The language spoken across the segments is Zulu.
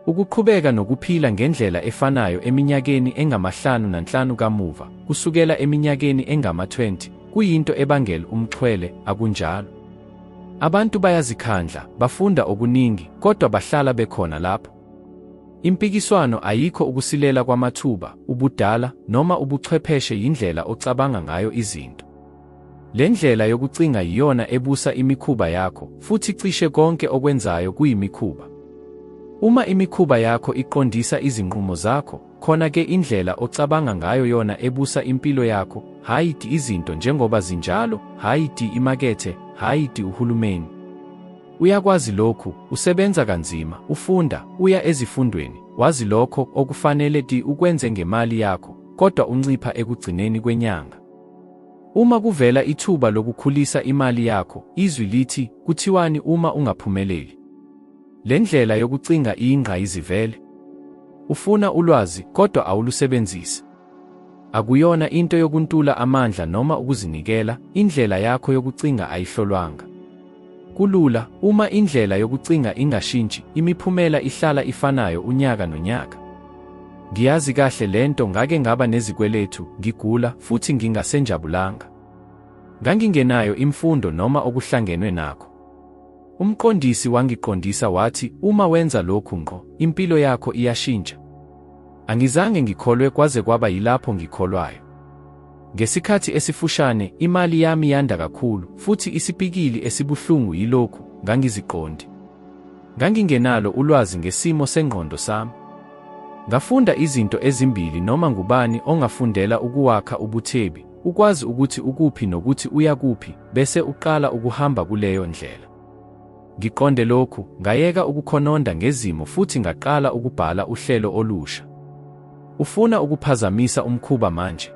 Ukuqhubeka nokuphila ngendlela efanayo eminyakeni engama-55 kamuva, kusukela eminyakeni engama-20, kuyinto ebangel umxhwele, akunjalo? Abantu bayazikhandla, bafunda okuningi, kodwa bahlala bekhona lapho. Impikiswano ayikho ukusilela kwamathuba, ubudala, noma ubuchwepheshe yindlela ocabanga ngayo izinto. Le ndlela yokucinga yiyona ebusa imikhuba yakho, futhi cishe konke okwenzayo kuyimikhuba. Uma imikhuba yakho iqondisa izinqumo zakho, khona ke indlela ocabanga ngayo yona ebusa impilo yakho, hhayi izinto njengoba zinjalo, hhayi imakethe, hhayi uhulumeni. Uyakwazi lokhu, usebenza kanzima, ufunda, uya ezifundweni, wazi lokho okufanele ukwenze ngemali yakho, kodwa uncipha ekugcineni kwenyanga. Uma kuvela ithuba lokukhulisa imali yakho, izwi lithi, kuthiwani uma ungaphumeleli? Le ndlela yokucinga iyingqayizivele. Ufuna ulwazi, kodwa awulusebenzisi. Akuyona into yokuntula amandla noma ukuzinikela, indlela yakho yokucinga ayihlolwanga. Kulula, uma indlela yokucinga ingashintshi, imiphumela ihlala ifanayo unyaka nonyaka. Ngiyazi kahle lento ngake ngaba nezikwelethu, ngigula, futhi ngingasenjabulanga. Ngangingenayo imfundo noma okuhlangenwe nakho. Umqondisi wangiqondisa wathi uma wenza lokhu ngqo, impilo yakho iyashintsha. Angizange ngikholwe kwaze kwaba yilapho ngikholwayo. Ngesikhathi esifushane, imali yami yanda kakhulu, futhi isipikili esibuhlungu yilokhu, ngangiziqondi. Ngangingenalo ulwazi ngesimo sengqondo sami. Ngafunda izinto ezimbili noma ngubani ongafundela ukuwakha ubuthebi, ukwazi ukuthi ukuphi nokuthi uya kuphi, bese uqala ukuhamba kuleyo ndlela. Ngiqonde lokhu, ngayeka ukukhononda ngezimo futhi ngaqala ukubhala uhlelo olusha. Ufuna ukuphazamisa umkhuba manje?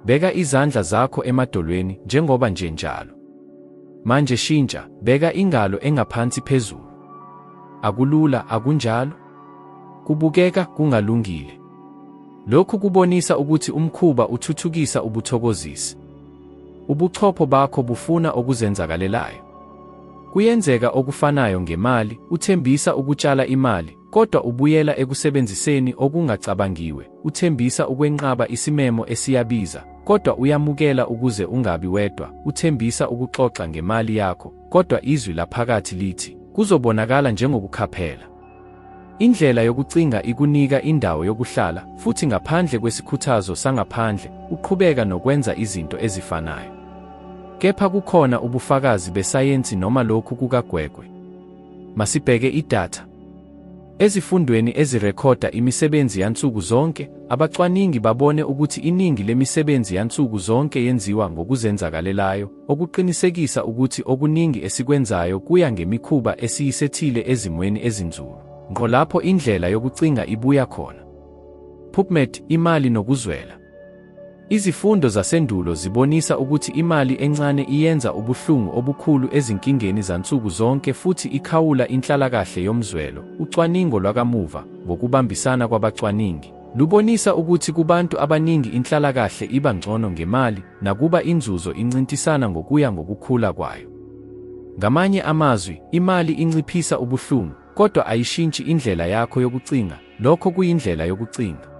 Beka izandla zakho emadolweni njengoba nje njalo. Manje shintsha, beka ingalo engaphansi phezulu. Akulula, akunjalo? Kubukeka kungalungile. Lokhu kubonisa ukuthi umkhuba uthuthukisa ubuthokozisi. Ubuchopho bakho bufuna okuzenzakalelayo. Kuyenzeka okufanayo ngemali, uthembisa ukutshala imali, kodwa ubuyela ekusebenziseni okungacabangiwe, uthembisa ukwenqaba isimemo esiyabiza, kodwa uyamukela ukuze ungabi wedwa, uthembisa ukuxoxa ngemali yakho, kodwa izwi laphakathi lithi, kuzobonakala njengokukhaphela. Indlela yokucinga ikunika indawo yokuhlala, futhi ngaphandle kwesikhuthazo sangaphandle, uqhubeka nokwenza izinto ezifanayo. Kepha kukhona ubufakazi besayensi noma lokhu kukagwegwe. Masibheke idatha. Ezifundweni ezirekhoda imisebenzi yansuku zonke, abacwaningi babone ukuthi iningi lemisebenzi yansuku zonke yenziwa ngokuzenzakalelayo, okuqinisekisa ukuthi okuningi esikwenzayo kuya ngemikhuba esiyisethile ezimweni ezinzulu, ngqo lapho indlela yokucinga ibuya khona. PubMed, Imali nokuzwela. Izifundo zasendulo zibonisa ukuthi imali encane iyenza ubuhlungu obukhulu ezinkingeni zansuku zonke futhi ikhawula inhlalakahle yomzwelo. Ucwaningo lwakamuva, ngokubambisana kwabacwaningi, lubonisa ukuthi kubantu abaningi inhlalakahle iba ngcono ngemali, nakuba inzuzo incintisana ngokuya ngokukhula kwayo. Ngamanye amazwi, imali inciphisa ubuhlungu, kodwa ayishintshi indlela yakho yokucinga, lokho kuyindlela yokucinga.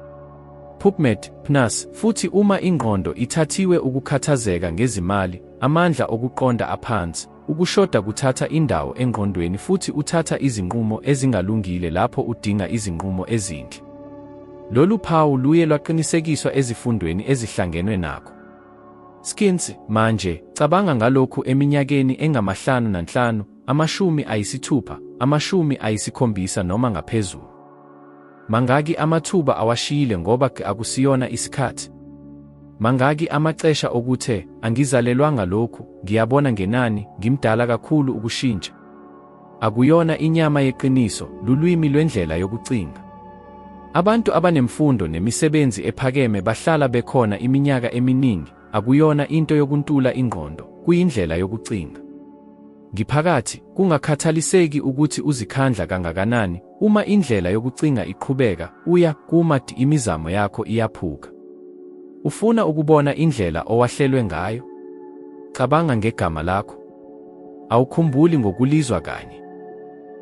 PubMed, PNAS, futhi uma ingqondo ithathiwe ukukhathazeka ngezimali, amandla okuqonda aphansi, ukushoda kuthatha indawo engqondweni futhi uthatha izinqumo ezingalungile lapho udinga izinqumo ezinhle. Lolu phawu luye lwaqinisekiswa ezifundweni ezihlangenwe nakho. Skins, manje, cabanga ngalokhu eminyakeni engama-55, 60, 70 noma ngaphezulu. Mangaki amathuba awashiyile ngoba akusiyona isikhathi? Mangaki amaxesha okuthe, angizalelwanga lokhu, ngiyabona ngenani, ngimdala kakhulu ukushintsha. Akuyona inyama yeqiniso, lulwimi lwendlela yokucinga. Abantu abanemfundo nemisebenzi ephakeme bahlala bekhona iminyaka eminingi, akuyona into yokuntula ingqondo, kuyindlela yokucinga. Ngiphakathi, kungakhathaliseki ukuthi uzikhandla kangakanani, uma indlela yokucinga iqhubeka, uya kuma imizamo yakho iyaphuka. Ufuna ukubona indlela owahlelwe ngayo? Cabanga ngegama lakho. Awukhumbuli ngokulizwa kanye.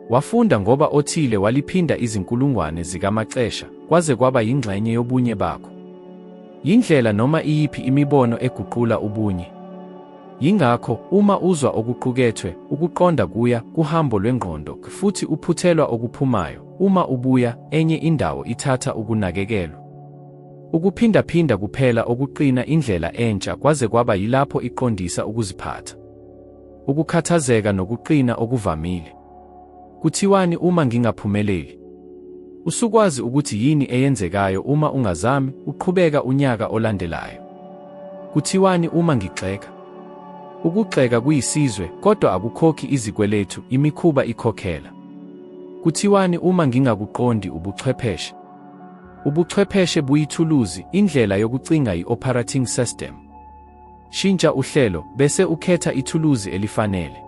Wafunda ngoba othile waliphinda izinkulungwane zikamaxesha kwaze kwaba yingxenye yobunye bakho. Yindlela noma iyiphi imibono eguqula ubunye. Yingakho, uma uzwa okuqukethwe, ukuqonda kuya kuhambo lwengqondo futhi uphuthelwa okuphumayo, uma ubuya, enye indawo ithatha ukunakekelwa. Ukuphindaphinda kuphela okuqina indlela entsha kwaze kwaba yilapho iqondisa ukuziphatha. Ukukhathazeka nokuqina okuvamile. Kuthiwani uma ngingaphumeleli? Usukwazi ukuthi yini eyenzekayo uma ungazami, uqhubeka unyaka olandelayo. Kuthiwani uma ngigxeka? Ukugxeka kuyisizwe, kodwa akukhokhi izikweletu, imikhuba ikhokhela. Kuthiwani uma ngingakuqondi ubuchwepheshe? Ubuchwepheshe buyithuluzi, indlela yokucinga yi-operating system. Shintsha uhlelo, bese ukhetha ithuluzi elifanele.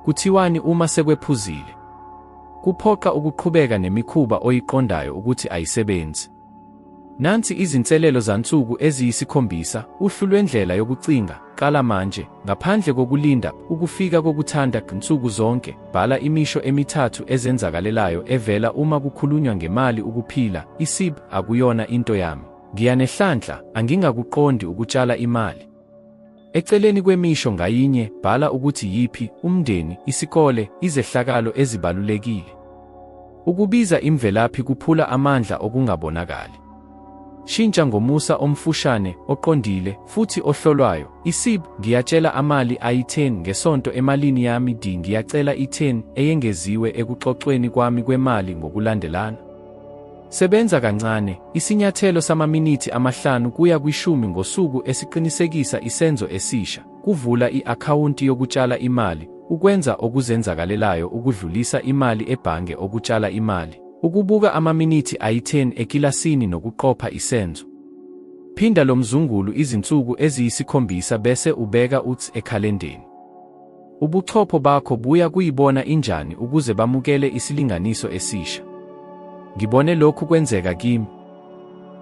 Kuthiwani uma sekwephuzile? Kuphoqa ukuqhubeka nemikhuba oyiqondayo ukuthi ayisebenzi. Nansi izinselelo zansuku eziyisikhombisa, uhlu lwendlela yokucinga, qala manje, ngaphandle kokulinda ukufika kokuthanda nsuku zonke, bhala imisho emithathu ezenzakalelayo evela uma kukhulunywa ngemali ukuphila, isib, akuyona into yami. Ngiyanehlanhla, angingakuqondi ukutshala imali. Eceleni kwemisho ngayinye, bhala ukuthi yiphi, umndeni, isikole, izehlakalo ezibalulekile. Ukubiza imvelaphi kuphula amandla okungabonakali. Shintsha ngomusa omfushane, oqondile, futhi ohlolwayo, isib, Ngiyatshela amali ayi-10 ngesonto emalini yami d Ngiyacela i-10 eyengeziwe ekuxoxweni kwami kwemali ngokulandelana. Sebenza kancane, isinyathelo samaminithi amahlanu kuya kwishumi ngosuku esiqinisekisa isenzo esisha, kuvula i-akhawunti yokutshala imali, ukwenza okuzenzakalelayo ukudlulisa imali ebhange okutshala imali, ukubuka amaminithi ayi-10 ekilasini nokuqopha isenzo. Phinda lo mzungulu izinsuku eziyisikhombisa bese ubeka uts ekhalendeni. Ubuchopho bakho buya kuyibona injani ukuze bamukele isilinganiso esisha. Ngibone lokhu kwenzeka kimi.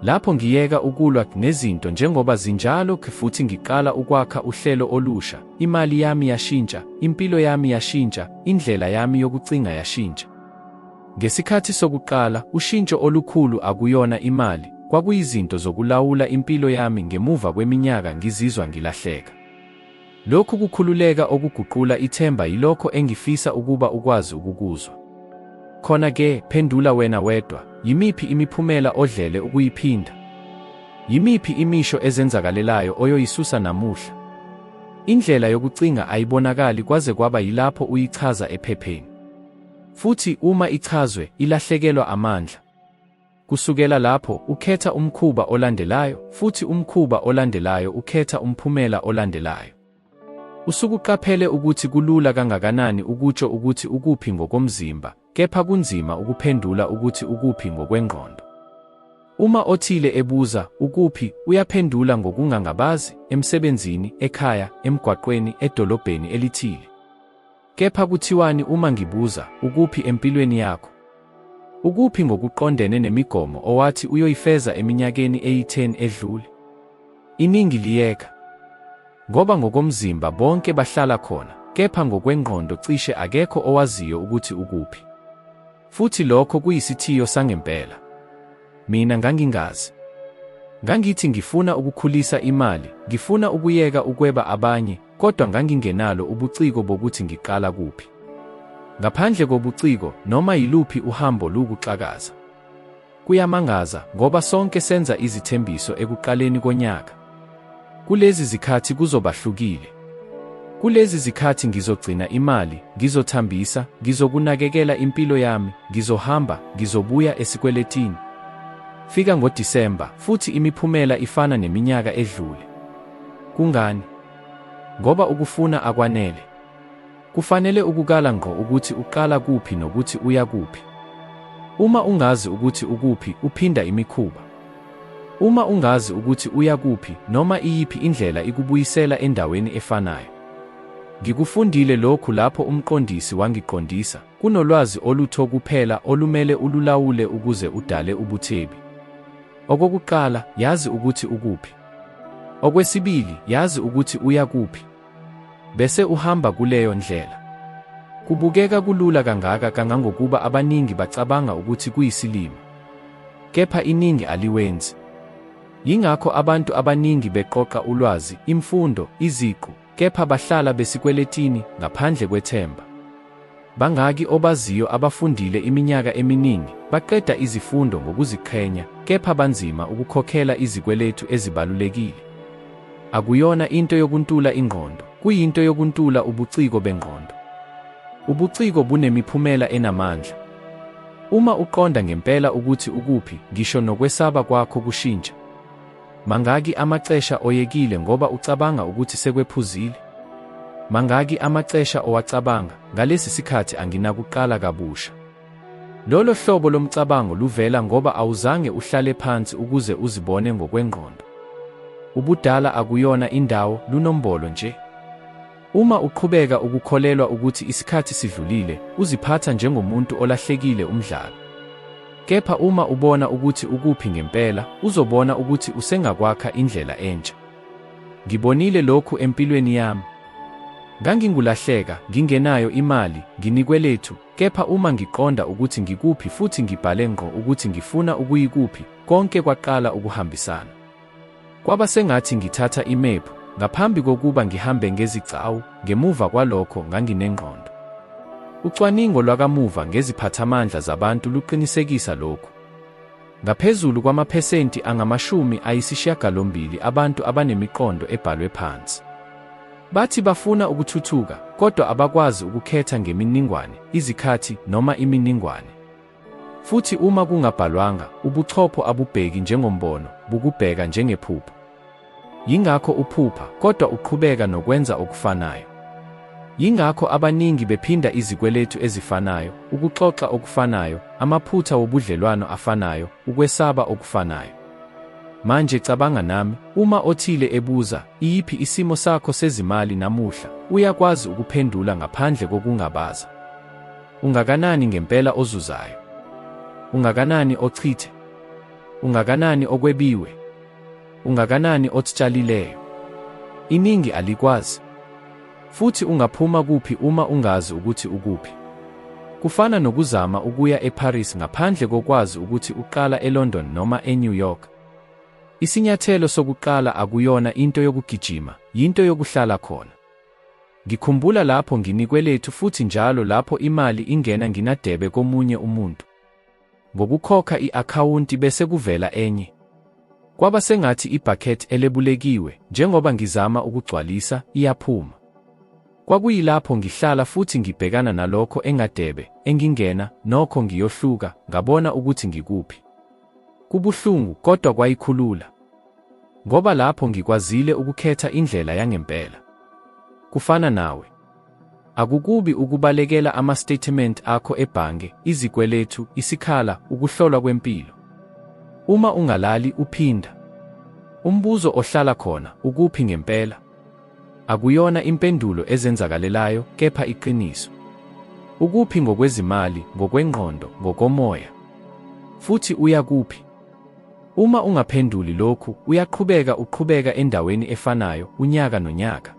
Lapho ngiyeka ukulwa nezinto njengoba zinjalo futhi ngiqala ukwakha uhlelo olusha, imali yami yashintsha, impilo yami yashintsha, indlela yami yokucinga yashintsha. Ngesikhathi sokuqala, ushintsho olukhulu akuyona imali, kwakuyizinto zokulawula impilo yami ngemuva kweminyaka ngizizwa ngilahleka. Lokhu kukhululeka okuguqula ithemba yilokho engifisa ukuba ukwazi ukukuzwa. Khona ke, phendula wena wedwa, yimiphi imiphumela odlele ukuyiphinda? Yimiphi imisho ezenzakalelayo oyoyisusa namuhla? Indlela yokucinga ayibonakali kwaze kwaba yilapho uyichaza ephepheni. Futhi uma ichazwe, ilahlekelwa amandla. Kusukela lapho, ukhetha umkhuba olandelayo, futhi umkhuba olandelayo ukhetha umphumela olandelayo. Usukuqaphele ukuthi kulula kangakanani ukutsho ukuthi ukuphi ngokomzimba, kepha kunzima ukuphendula ukuthi ukuphi ngokwengqondo. Uma othile ebuza, ukuphi, uyaphendula ngokungangabazi, emsebenzini, ekhaya, emgwaqweni, edolobheni elithile. Kepha kuthiwani uma ngibuza, ukuphi empilweni yakho? Ukuphi ngokuqondene nemigomo owathi uyoyifeza eminyakeni eyi-10 edlule? Iningi liyeka. Ngoba ngokomzimba bonke bahlala khona, kepha ngokwengqondo cishe akekho owaziyo ukuthi ukuphi. Futhi lokho kuyisithiyo sangempela. Mina ngangingazi. Ngangithi ngifuna ukukhulisa imali, ngifuna ukuyeka ukweba abanye, kodwa ngangingenalo ubuciko bokuthi ngiqala kuphi. Ngaphandle kobuciko, noma yiluphi uhambo luwukuxakaza. Kuyamangaza, ngoba sonke senza izithembiso ekuqaleni konyaka. Kulezi zikhathi kuzobahlukile. Kulezi zikhathi ngizogcina imali, ngizothambisa, ngizokunakekela impilo yami, ngizohamba, ngizobuya esikweletini. Fika ngoDisemba, futhi imiphumela ifana neminyaka edlule. Kungani? Ngoba ukufuna akwanele. Kufanele ukukala ngqo ukuthi uqala kuphi nokuthi uya kuphi. Uma ungazi ukuthi ukuphi, uphinda imikhuba. Uma ungazi ukuthi uya kuphi, noma iyiphi indlela ikubuyisela endaweni efanayo. Ngikufundile lokhu lapho umqondisi wangiqondisa, kunolwazi olutho kuphela olumele ululawule ukuze udale ubuthebi. Okokuqala, yazi ukuthi ukuphi. Okwesibili, yazi ukuthi uya kuphi. Bese uhamba kuleyo ndlela. Kubukeka kulula kangaka kangangokuba abaningi bacabanga ukuthi kuyisilima. Kepha iningi aliwenzi. Yingakho abantu abaningi beqoqa ulwazi, imfundo, iziqu, kepha bahlala besikweletini, ngaphandle kwethemba. Bangaki obaziyo abafundile iminyaka eminingi, baqeda izifundo ngokuziqhenya, kepha banzima ukukhokhela izikweletu ezibalulekile? Akuyona into yokuntula ingqondo, kuyinto yokuntula ubuciko bengqondo. Ubuciko bunemiphumela enamandla. Uma uqonda ngempela ukuthi ukuphi, ngisho nokwesaba kwakho kushintsha. Mangaki amaxesha oyekile ngoba ucabanga ukuthi sekwephuzile? Mangaki amaxesha owacabanga, ngalesi sikhathi anginakuqala kabusha? Lolo hlobo lomcabango luvela ngoba awuzange uhlale phansi ukuze uzibone ngokwengqondo. Ubudala akuyona indawo, lunombolo nje. Uma uqhubeka ukukholelwa ukuthi isikhathi sidlulile, uziphatha njengomuntu olahlekile umdlalo. Kepha uma ubona ukuthi ukuphi ngempela, uzobona ukuthi usengakwakha indlela entsha. Ngibonile lokhu empilweni yami. Ngangingulahleka, ngingenayo imali, nginikwelethu, kepha uma ngiqonda ukuthi ngikuphi futhi ngibhale ngqo ukuthi ngifuna ukuyikuphi, konke kwaqala ukuhambisana. Kwaba sengathi ngithatha imephu, ngaphambi kokuba ngihambe ngezigcawu, ngemuva kwalokho nganginengqondo. Ucwaningo lwakamuva ngeziphathamandla zabantu luqinisekisa lokhu. Ngaphezulu kwamaphesenti angama-80 abantu abanemiqondo ebhalwe phansi. Bathi bafuna ukuthuthuka, kodwa abakwazi ukukhetha ngemininingwane, izikhathi, noma iminingwane. Futhi uma kungabhalwanga, ubuchopho abubheki njengombono, bukubheka njengephupho. Yingakho uphupha, kodwa uqhubeka nokwenza okufanayo. Yingakho abaningi bephinda izikweletu ezifanayo, ukuxoxa okufanayo, amaphutha wobudlelwano afanayo, ukwesaba okufanayo. Manje cabanga nami, uma othile ebuza, iyiphi isimo sakho sezimali namuhla, uyakwazi ukuphendula ngaphandle kokungabaza. Ungakanani ngempela ozuzayo? Ungakanani ochithe? Ungakanani okwebiwe? Ungakanani otshalileyo? Iningi alikwazi. Futhi ungaphuma kuphi uma ungazi ukuthi ukuphi? Kufana nokuzama ukuya eParis ngaphandle kokwazi ukuthi uqala eLondon noma eNew York. Isinyathelo sokuqala akuyona into yokugijima, yinto yokuhlala khona. Ngikhumbula lapho nginikwelethu futhi njalo lapho imali ingena nginadebe komunye umuntu. Ngokukhokha i-akhawunti bese kuvela enye. Kwaba sengathi ibhakethi elebulekiwe, njengoba ngizama ukugcwalisa, iyaphuma. Kwakuyilapho ngihlala futhi ngibhekana nalokho engadebe, engingena, nokho ngiyohluka, ngabona ukuthi ngikuphi. Kubuhlungu, kodwa kwayikhulula. Ngoba lapho ngikwazile ukukhetha indlela yangempela. Kufana nawe. Akukubi ukubalekela ama-statement akho ebhange, izikweletu, isikhala, ukuhlolwa kwempilo. Uma ungalali uphinda. Umbuzo ohlala khona, ukuphi ngempela? Akuyona impendulo ezenzakalelayo, kepha iqiniso. Ukuphi ngokwezimali, ngokwengqondo, ngokomoya? Futhi uya kuphi? Uma ungaphenduli lokhu, uyaqhubeka uqhubeka endaweni efanayo, unyaka nonyaka.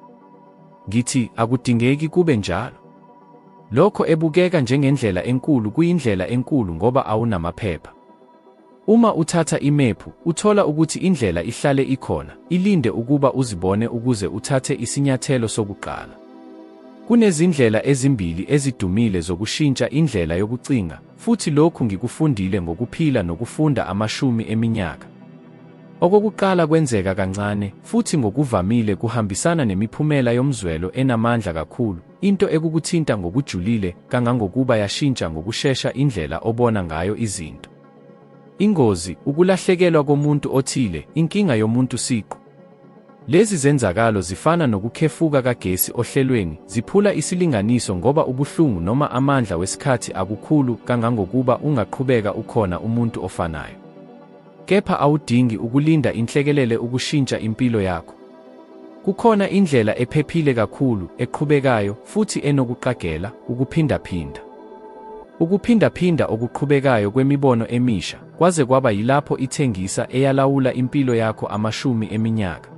Ngithi, akudingeki kube njalo. Lokho ebukeka njengendlela enkulu kuyindlela enkulu ngoba awunamaphepha. Uma uthatha imephu, uthola ukuthi indlela ihlale ikhona, ilinde ukuba uzibone ukuze uthathe isinyathelo sokuqala. Kunezindlela ezimbili ezidumile zokushintsha indlela yokucinga, futhi lokhu ngikufundile ngokuphila nokufunda amashumi eminyaka. Okokuqala kwenzeka kancane, futhi ngokuvamile kuhambisana nemiphumela yomzwelo enamandla kakhulu, into ekukuthinta ngokujulile kangangokuba yashintsha ngokushesha indlela obona ngayo izinto. Ingozi, ukulahlekelwa komuntu othile, inkinga yomuntu siqu. Lezi zenzakalo zifana nokukhefuka kagesi ohlelweni, ziphula isilinganiso ngoba ubuhlungu noma amandla wesikhathi akukhulu kangangokuba ungaqhubeka ukhona umuntu ofanayo. Kepha awudingi ukulinda inhlekelele ukushintsha impilo yakho. Kukhona indlela ephephile kakhulu, eqhubekayo, futhi enokuqagela, ukuphindaphinda. Ukuphindaphinda okuqhubekayo kwemibono emisha, kwaze kwaba yilapho ithengisa eyalawula impilo yakho amashumi eminyaka.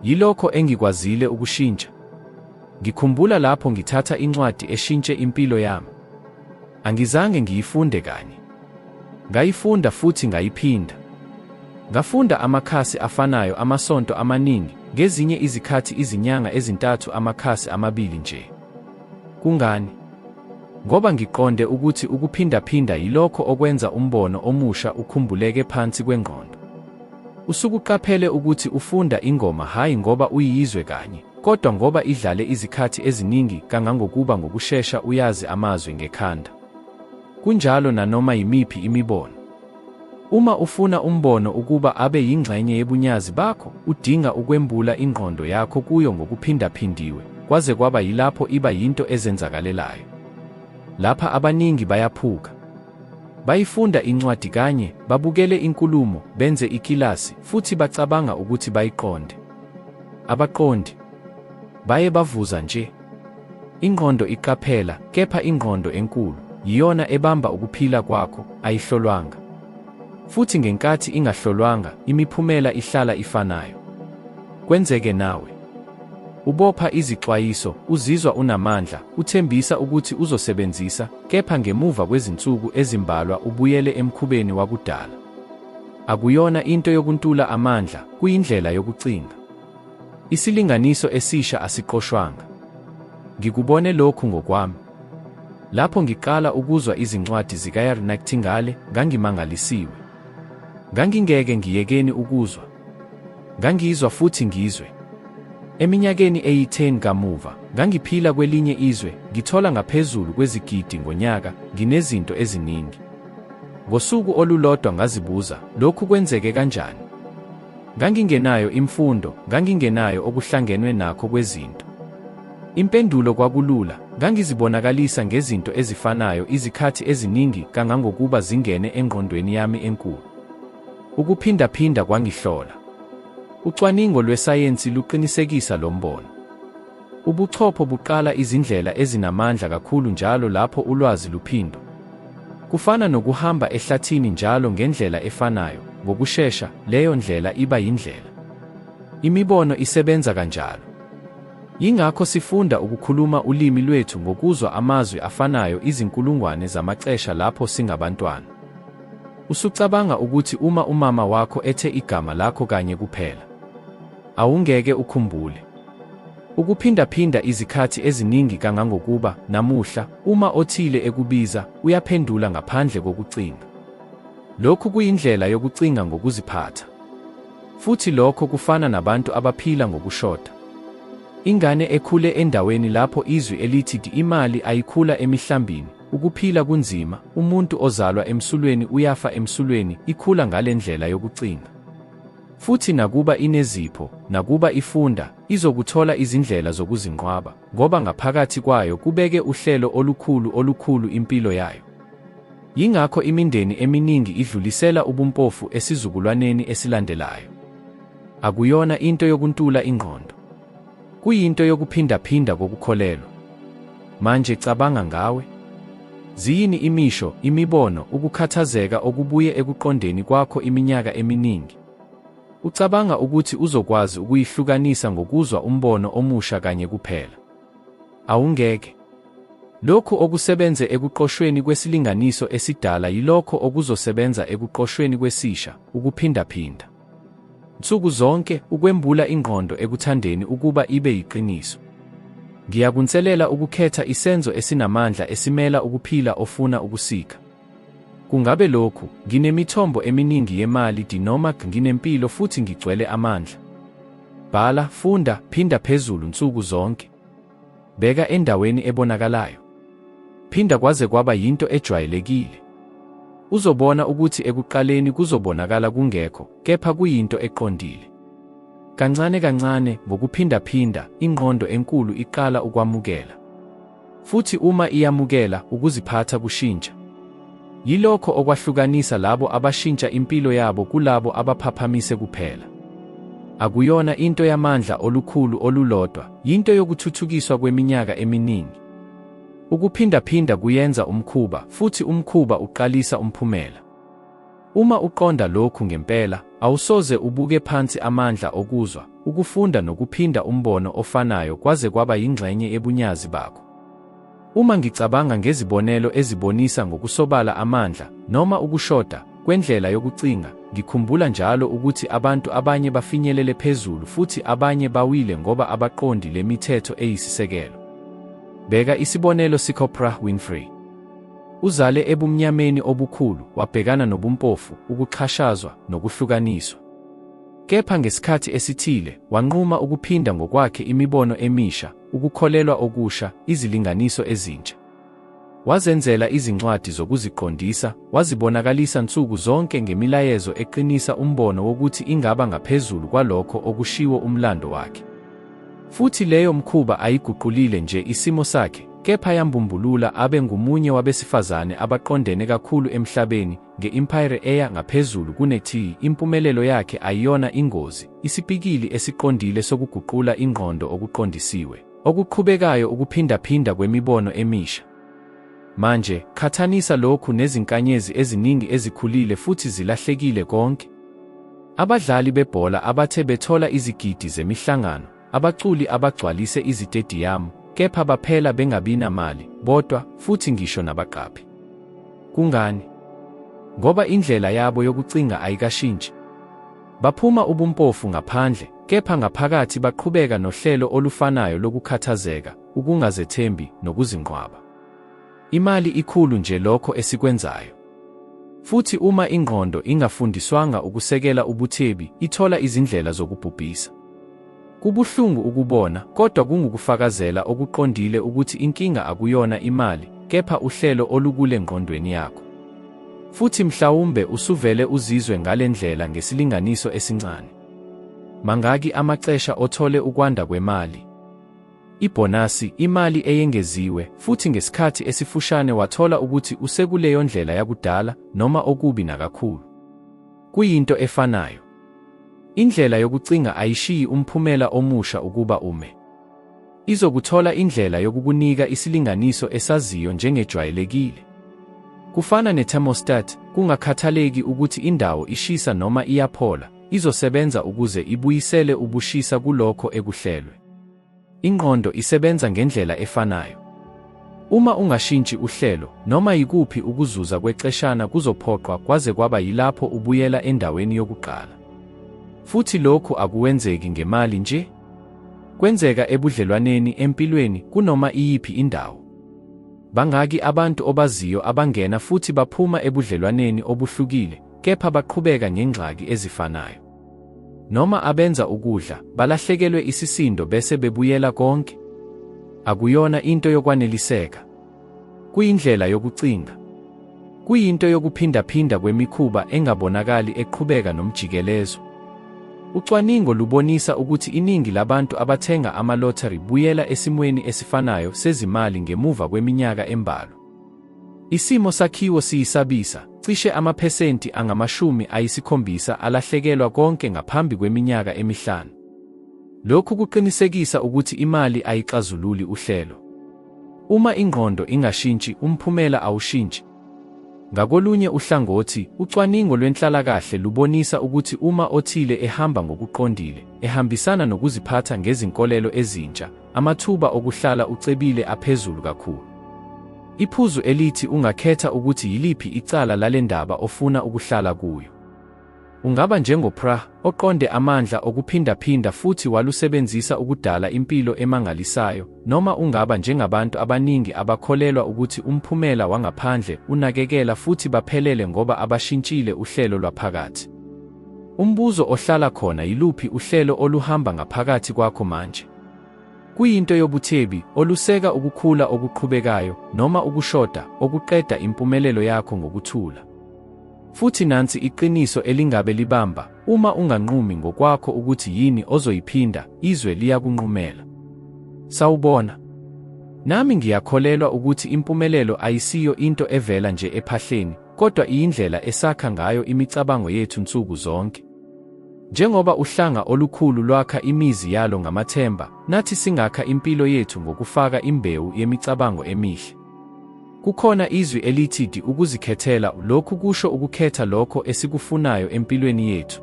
Yilokho engikwazile ukushintsha. Ngikhumbula lapho ngithatha incwadi eshintshe impilo yami. Angizange ngiyifunde kanye. Ngayifunda futhi ngayiphinda. Ngafunda amakhasi afanayo amasonto amaningi, ngezinye izikhathi izinyanga ezintathu amakhasi amabili nje. Kungani? Ngoba ngiqonde ukuthi ukuphindaphinda yilokho okwenza umbono omusha ukhumbuleke phansi kwengqondo. Usukuqaphele ukuthi ufunda ingoma hhayi ngoba uyiyizwe kanye, kodwa ngoba idlale izikhathi eziningi kangangokuba ngokushesha uyazi amazwi ngekhanda. Kunjalo nanoma yimiphi imibono. Uma ufuna umbono ukuba abe yingxenye yebunyazi bakho, udinga ukwembula ingqondo yakho kuyo ngokuphindaphindiwe, kwaze kwaba yilapho iba yinto ezenzakalelayo. Lapha abaningi bayaphuka. Bayifunda incwadi kanye, babukele inkulumo, benze ikilasi, futhi bacabanga ukuthi bayiqonde. Abaqondi. Baye bavuza nje. Ingqondo iqaphela, kepha ingqondo enkulu, yiyona ebamba ukuphila kwakho, ayihlolwanga. Futhi ngenkathi ingahlolwanga, imiphumela ihlala ifanayo. Kwenzeke nawe. Ubopha izixwayiso, uzizwa unamandla, uthembisa ukuthi uzosebenzisa, kepha ngemuva kwezinsuku ezimbalwa ubuyele emkhubeni wakudala. Akuyona into yokuntula amandla, kuyindlela yokucinga. Isilinganiso esisha asiqoshwanga. Ngikubone lokhu ngokwami. Lapho ngiqala ukuzwa izincwadi zikaEarl Nightingale, ngangimangalisiwe. Ngangingeke ngiyekeni ukuzwa. Ngangizwa futhi ngizwe. Eminyakeni eyi-10 kamuva, ngangiphila kwelinye izwe, ngithola ngaphezulu kwezigidi ngonyaka, nginezinto eziningi. Ngosuku olulodwa ngazibuza, lokhu kwenzeke kanjani? Ngangingenayo imfundo, ngangingenayo okuhlangenwe nakho kwezinto. Impendulo kwakulula, ngangizibonakalisa ngezinto ezifanayo izikhathi eziningi kangangokuba zingene engqondweni yami enkulu. Ukuphindaphinda kwangihlola. Ucwaningo lwesayensi luqinisekisa lo mbono. Ubuchopho buqala izindlela ezinamandla kakhulu njalo lapho ulwazi luphindwa. Kufana nokuhamba ehlathini njalo ngendlela efanayo, ngokushesha, leyo ndlela iba yindlela. Imibono isebenza kanjalo. Yingakho sifunda ukukhuluma ulimi lwethu ngokuzwa amazwi afanayo izinkulungwane zamaxesha lapho singabantwana. Usucabanga ukuthi uma umama wakho ethe igama lakho kanye kuphela, awungeke ukhumbule. Ukuphindaphinda izikhathi eziningi kangangokuba, namuhla, uma othile ekubiza, uyaphendula ngaphandle kokucinga. Lokhu kuyindlela yokucinga ngokuziphatha. Futhi lokho kufana nabantu abaphila ngokushoda. Ingane ekhule endaweni lapho izwi elithi imali ayikhula emihlambini, ukuphila kunzima, umuntu ozalwa emsulweni uyafa emsulweni, ikhula ngale ndlela yokucinga. Futhi nakuba inezipho, nakuba ifunda, izokuthola izindlela zokuzinqwaba, ngoba ngaphakathi kwayo kubeke uhlelo olukhulu olukhulu impilo yayo. Yingakho imindeni eminingi idlulisela ubumpofu esizukulwaneni esilandelayo. Akuyona into yokuntula ingqondo. Kuyinto yokuphindaphinda kokukholelwa. Manje cabanga ngawe. Ziyini imisho, imibono, ukukhathazeka okubuye ekuqondeni kwakho iminyaka eminingi? Ucabanga ukuthi uzokwazi ukuyihlukanisa ngokuzwa umbono omusha kanye kuphela? Awungeke. Lokhu okusebenze ekuqoshweni kwesilinganiso esidala yilokho okuzosebenza ekuqoshweni kwesisha, ukuphindaphinda. Nsuku zonke, ukwembula ingqondo ekuthandeni ukuba ibe yiqiniso. Ngiyakunselela ukukhetha isenzo esinamandla esimela ukuphila ofuna ukusika. Kungabe lokhu, nginemithombo eminingi yemali dinoma nginempilo futhi ngigcwele amandla. Bhala, funda, phinda phezulu nsuku zonke. Beka endaweni ebonakalayo. Phinda kwaze kwaba yinto ejwayelekile. Uzobona ukuthi ekuqaleni kuzobonakala kungekho, kepha kuyinto eqondile. Kancane kancane, ngokuphindaphinda, ingqondo enkulu iqala ukwamukela. Futhi uma iyamukela, ukuziphatha kushintsha. Yilokho okwahlukanisa labo abashintsha impilo yabo kulabo abaphaphamise kuphela. Akuyona into yamandla olukhulu olulodwa, yinto yokuthuthukiswa kweminyaka eminingi. Ukuphindaphinda kuyenza umkhuba, futhi umkhuba uqalisa umphumela. Uma uqonda lokhu ngempela, awusoze ubuke phansi amandla okuzwa, ukufunda nokuphinda umbono ofanayo kwaze kwaba yingxenye yebunyazi bakho. Uma ngicabanga ngezibonelo ezibonisa ngokusobala amandla, noma ukushoda, kwendlela yokucinga, ngikhumbula njalo ukuthi abantu abanye bafinyelele phezulu futhi abanye bawile ngoba abaqondi le mithetho eyisisekelo. Bheka isibonelo sikaOprah Winfrey. Uzale ebumnyameni obukhulu, wabhekana nobumpofu, ukuxhashazwa, nokuhlukaniswa. Kepha ngesikhathi esithile, wanquma ukuphinda ngokwakhe imibono emisha, ukukholelwa okusha, izilinganiso ezintsha. Wazenzela izincwadi zokuziqondisa, wazibonakalisa nsuku zonke ngemilayezo eqinisa umbono wokuthi ingaba ngaphezulu kwalokho okushiwo umlando wakhe. Futhi leyo mkhuba ayiguqulile nje isimo sakhe, kepha yambumbulula abe ngumunye wabesifazane abaqondene kakhulu emhlabeni, nge-impire eya ngaphezulu kune-T. Impumelelo yakhe ayiyona ingozi, isipikili esiqondile sokuguqula ingqondo okuqondisiwe, okuqhubekayo ukuphindaphinda kwemibono emisha. Manje, qhathanisa lokhu nezinkanyezi eziningi ezikhulile futhi zilahlekile konke. Abadlali bebhola abathe bethola izigidi zemihlangano, abaculi abagcwalise izitediyamu, kepha baphela bengabinamali, bodwa, futhi ngisho nabaqaphi. Kungani? Ngoba indlela yabo yokucinga ayikashintshi. Baphuma ubumpofu ngaphandle, kepha ngaphakathi baqhubeka nohlelo olufanayo lokukhathazeka, ukungazethembi, nokuzinqwaba. Imali ikhulu nje lokho esikwenzayo. Futhi uma ingqondo ingafundiswanga ukusekela ubuthebi, ithola izindlela zokubhubhisa. Kubuhlungu ukubona, kodwa kungukufakazela okuqondile ukuthi inkinga akuyona imali, kepha uhlelo olukule ngqondweni yakho. Futhi mhlawumbe usuvele uzizwe ngale ndlela ngesilinganiso esincane. Mangaki amaxesha othole ukwanda kwemali? Ibhonasi, imali eyengeziwe, futhi ngesikhathi esifushane wathola ukuthi usekuleyondlela yakudala, noma okubi nakakhulu. Kuyinto efanayo. Indlela yokucinga ayishiyi umphumela omusha ukuba ume. Izokuthola indlela yokukunika isilinganiso esaziyo njengejwayelekile. Kufana ne-thermostat, kungakhathaleki ukuthi indawo ishisa noma iyaphola, izosebenza ukuze ibuyisele ubushisa kulokho ekuhlelwe. Ingqondo isebenza ngendlela efanayo. Uma ungashintshi uhlelo, noma yikuphi ukuzuza kwexeshana kuzophoqwa kwaze kwaba yilapho ubuyela endaweni yokuqala. Futhi lokhu akuwenzeki ngemali nje. Kwenzeka ebudlelwaneni, empilweni, kunoma iyiphi indawo. Bangaki abantu obaziyo abangena futhi baphuma ebudlelwaneni obuhlukile, kepha baqhubeka ngengxaki ezifanayo? Noma abenza ukudla, balahlekelwe isisindo bese bebuyela konke? Akuyona into yokwaneliseka. Kuyindlela yokucinga. Kuyinto yokuphindaphinda kwemikhuba engabonakali eqhubeka nomjikelezo. Ucwaningo lubonisa ukuthi iningi labantu abathenga ama-lottery buyela esimweni esifanayo sezimali ngemuva kweminyaka embalwa. Isimo sakhiwo siyisabisa, cishe amaphesenti angama-70 alahlekelwa konke ngaphambi kweminyaka emihlanu. Lokhu kuqinisekisa ukuthi imali ayixazululi uhlelo. Uma ingqondo ingashintshi, umphumela awushintshi. Ngakolunye uhlangothi, ucwaningo lwenhlalakahle lubonisa ukuthi uma othile ehamba ngokuqondile, ehambisana nokuziphatha ngezinkolelo ezintsha, amathuba okuhlala ucebile aphezulu kakhulu. Iphuzu elithi ungakhetha ukuthi yiliphi icala lale ndaba ofuna ukuhlala kuyo. Ungaba njengoPrah, oqonde amandla okuphindaphinda futhi walusebenzisa ukudala impilo emangalisayo, noma ungaba njengabantu abaningi abakholelwa ukuthi umphumela wangaphandle unakekela futhi baphelele ngoba abashintshile uhlelo lwaphakathi. Umbuzo ohlala khona yiluphi uhlelo oluhamba ngaphakathi kwakho manje? Kuyinto yobuthebi, oluseka ukukhula okuqhubekayo, noma ukushoda, okuqeda impumelelo yakho ngokuthula? Futhi nansi iqiniso elingabe libamba, uma unganqumi ngokwakho ukuthi yini ozoyiphinda, izwe liyakunqumela. Sawubona. Nami ngiyakholelwa ukuthi impumelelo ayisiyo into evela nje ephahleni, kodwa iyindlela esakha ngayo imicabango yethu nsuku zonke. Njengoba uhlanga olukhulu lwakha imizi yalo ngamathemba, nathi singakha impilo yethu ngokufaka imbewu yemicabango emihle. Kukhona izwi elithi di ukuzikhethela, lokhu kusho ukukhetha lokho esikufunayo empilweni yethu.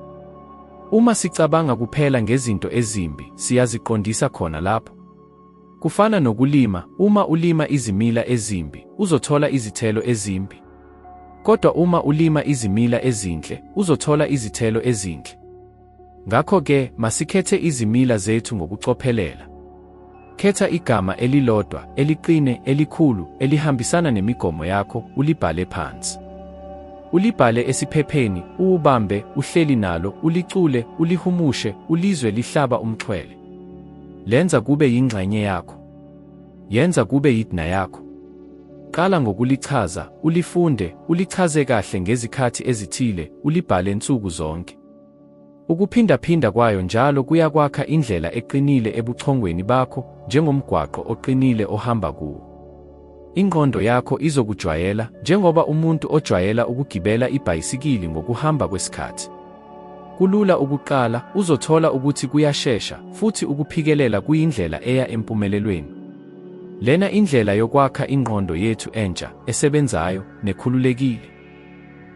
Uma sicabanga kuphela ngezinto ezimbi, siyaziqondisa khona lapho. Kufana nokulima, uma ulima izimila ezimbi, uzothola izithelo ezimbi. Kodwa uma ulima izimila ezinhle, uzothola izithelo ezinhle. Ngakho-ke, masikhethe izimila zethu ngokucophelela. Khetha igama elilodwa, eliqine, elikhulu, elihambisana nemigomo yakho, ulibhale phansi. Ulibhale esiphepheni, uwubambe, uhleli nalo, ulicule, ulihumushe, ulizwe lihlaba umxhwele. Lenza kube yingxenye yakho. Yenza kube yidna yakho. Qala ngokulichaza, ulifunde, ulichaze kahle ngezikhathi ezithile, ulibhale nsuku zonke. Ukuphindaphinda kwayo njalo kuyakwakha indlela eqinile ebuchongweni bakho, njengomgwaqo oqinile ohamba kuwo. Ingqondo yakho izokujwayela, njengoba umuntu ojwayela ukugibela ibhayisikili ngokuhamba kwesikhathi. Kulula ukuqala, uzothola ukuthi kuyashesha, futhi ukuphikelela kuyindlela eya empumelelweni. Lena indlela yokwakha ingqondo yethu entsha, esebenzayo, nekhululekile.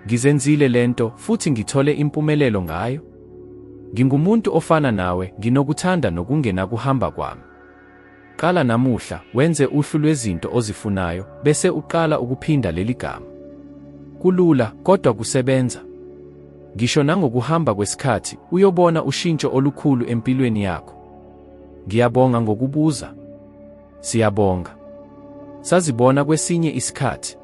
Ngizenzile lento, futhi ngithole impumelelo ngayo. Ngingumuntu ofana nawe, nginokuthanda nokungenakuhamba kwami. Qala namuhla, wenze uhlu lwezinto ozifunayo, bese uqala ukuphinda leli gama. Kulula, kodwa kusebenza. Ngisho nangokuhamba kwesikhathi, uyobona ushintsho olukhulu empilweni yakho. Ngiyabonga ngokubuza. Siyabonga. Sazibona kwesinye isikhathi.